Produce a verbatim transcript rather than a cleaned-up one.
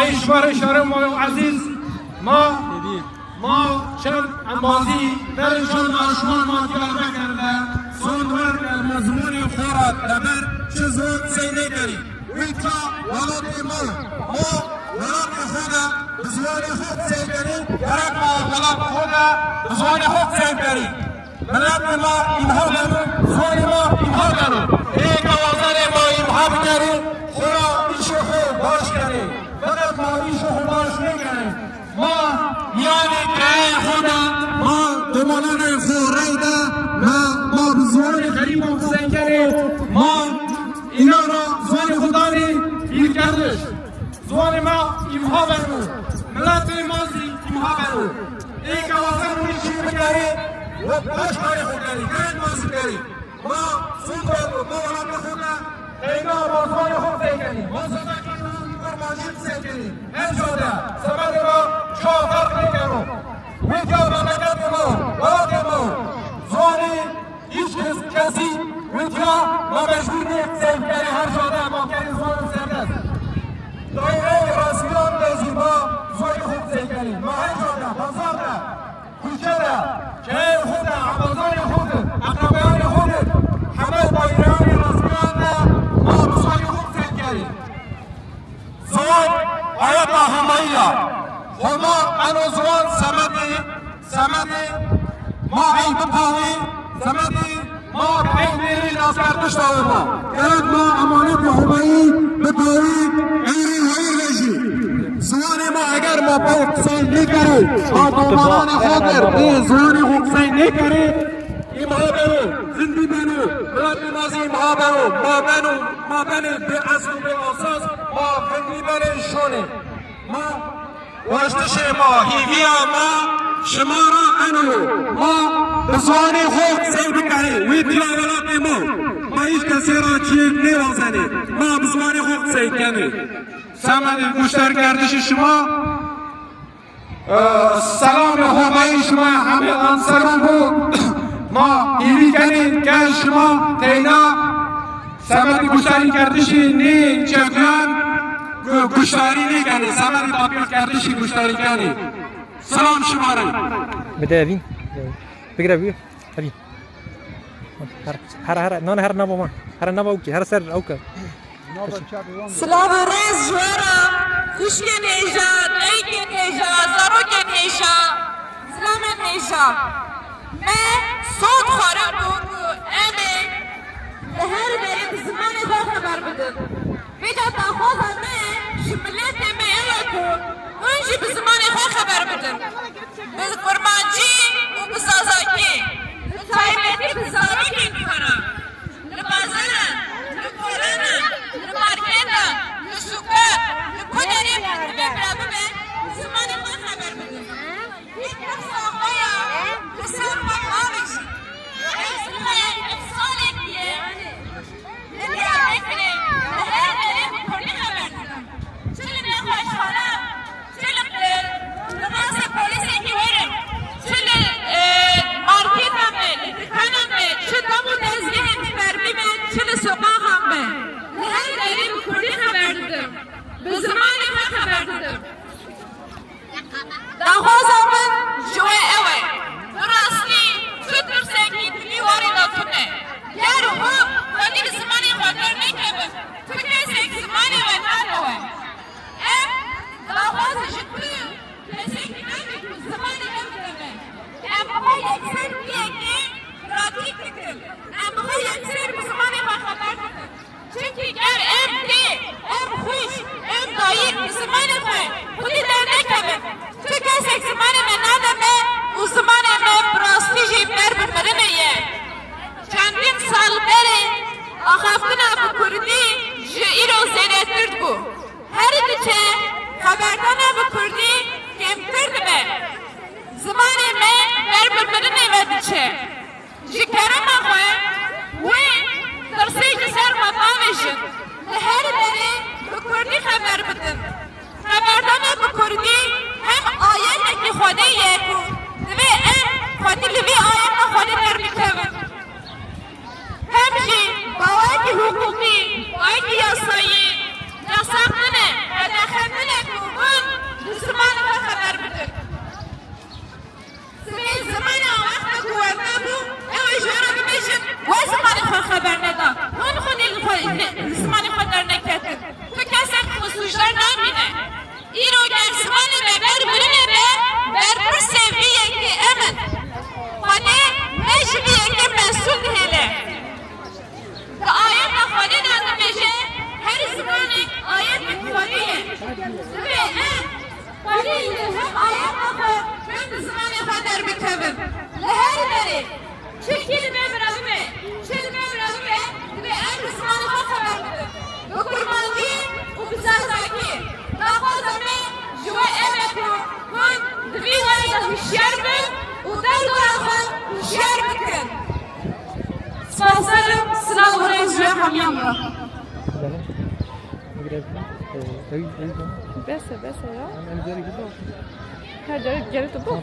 Şivarê şarê ma ezîz, ma, ma çend embazî berê çend aşman ma Diyarbekir de, son wer ke me zimanê xwe re teber çi zor qisey nêkerî. Wî ka welatê ma, ma welatê xwe de bi ziwanê xwe qisey kerî, gerek ma welatê xwe de bi ziwanê xwe qisey kerî. Miletê ma îmha beno, ziwanê ma îmha beno. Ê ke wazenê ma îmha bikerê, xora îşê xo baş kerê. Feqet ma îşê xo baş nêkerê. Ma miyanê keyeyê xo de, ma domananê xo rey de, ma, ma bi ziwanê xerîban qisey kerê, ma înan ra ziwanê xo danê hîrkerdiş. Ziwanê ma îmha beno, miletê ma zî îmha beno. Ê ke wazen wî çî bikerê, we baş karê xo kerê, gerek ma zî kerê. Ma sûd wero, ma welatê xo de, qeyna ma ziwanê xo qisey kenê. Ma zazakî û kurmancî qisey kenê. Her ca de, semedê ma çawa ferq nêkeno. Wî diya memleketê ma, welatê ma, ziwanê Hîç kes, kesî wî diya ma mecbûr nê qisey bikerê, her ca de ma kerê ziwan serdest. Daîreyê resmîyan de zî ma ziwanê xwe qisey kerê. Ma her ca de, bazar de, kuçe de, keyeyê xwe de, embazanê xwe de, eqrebeyanê xwe de, heme daîreyanê resmîyan de ma bi ziwanê xwe qisey kerê. Ziwan ayeta Homayî ya. Homa eno ziwan semedê, semedê ma ey bipawî, semedê ma bi ey nêrî naskerdiş dawê ma. Gerek ma emanetê Homayî bipawî, eyrî wayîr vejî. Ziwanê ma eger ma pey qisey nêkerê, ma domananê xo der bê ziwanê xo qisey nêkerê, îmha beno, zindî beno, miletê ma zî îmha beno, ma beno, ma benê bê esl û bê asas, ma zindî benê şonê. Ma waştişê ma, hîviya ma, şima ra eno yo. Ma bi ziwanê xo qisey bikerê, wê diya welatê ma. Ma hîç kesê ra çiyêk nêwazenê. Ma bi ziwanê xo qisey kenê. Semedê goşdarîkerdişê şima. Selamê Homayî şima hemê anseran bo. Ma hîvî kenê ke şima teyna semedê goşdarîkerdişê nê çekuyan gu-, goşdarî nêkenê, semedê tatbîqkerdişî goşdarî kenê. Selam şima re. Bide evîn. Bigire bî. Hevî. Her, her, her, nane her nava wan. Her nava ewkê, her ser ewke. Silav û rêz ji we re, xwişkên hêja, dayikên hêja, zarokên hêja, zilamên hêja. Me sod xwarin bû ku em ê li her derê bi zimanê xwe xeber bidin. Vêca daxwaza me ji miletê me ew e ku hûn jî bi zimanê xwe xeber bidin. Bi kurmancî û bi zazakî, bi taybetî bi zarokên xwe re. Li bazaran, li kolan, li marketan, li sûkan, li ku derê divê bira bibe, zimanê xwe xeber bidin. Vê pirsa xwe ya li ser xwe biavêjin. Ev ji xwe ya salekî ye. Li Diyarbekirê li her derê bi kurdî xeber didim. Çi li nexweşxana, çi li, li rastê polîsekî werin, çi li, e, marketa me, li dikana me, çi dam û dezgehên fermî me, çi li soqaxa me. Li her derê bi kurdî xeber didim. Bi zimanê me xeber didim. Daxwaza min ji we ew e. Bi rastî tu tirsekî di vî warî de tune. Ger hûn xwedî bi zimanê xwe dernekevin, tu kesek zimanê we nade we. Em daxwaz ji tu kesekî nake ku zimanê we bideme. Em bi xwe yekser bû yekê pratîk dikin. Em bi xwe yekser bi zimanê xwe xeber dikin. Çimkî ger em dê, em xwişk, em dayik bi zimanê xwe xwedî dernekevin, tu kesek zimanê me nade me û zimanê me bi rastî jî ber bi mirinê ye. Çendîn sal berê axaftina bi kurdî ji îro zêdetir dibû. Her diçe xeberdana bi kurdî kêmtir dibe. Zimanê me ber bi mirinê ve diçe. Ji kerema xwe wê tirsê ji ser xwe biavêjin, li her derê bi kurdî xeber bidin. Xeberdana bi kurdî hem ayetekî Xwedê ye ku divê em xwedî li vî ayeta Xwedê derbikevin. Hem jî bi awayekî hiqûqî, bi awayekî yasayî, yasaq nine, qedexe nine ku Zimanê xwe derneketin. Tu kesek xwe sûcdar namîne. Îro ger zimanê me ber birine be, berpirsê vî yekê em in. Xwedê me ji vî yekê mesûl dihêle. Di ayeta Xwedê de dibêje, her zimanek ayetek Xwedê ye. Divê em Xwedê li hem ayeta xwe hem di zimanê xwe derbikevin. Li her derê, çi kî dibe bira bibe, çi dibe bira bibe, divê em bi zimanê xwe xeber bidin. Bi kurmancî û bi zazakî. Daxwaza me ji we ev e ku hûn di vî warê de hişyar bin û derdora xwe hişyar bikin. Spas dikim, silav û rêz ji we hemiyan re. Bes e, bes e ya. Her carê gere tu bak.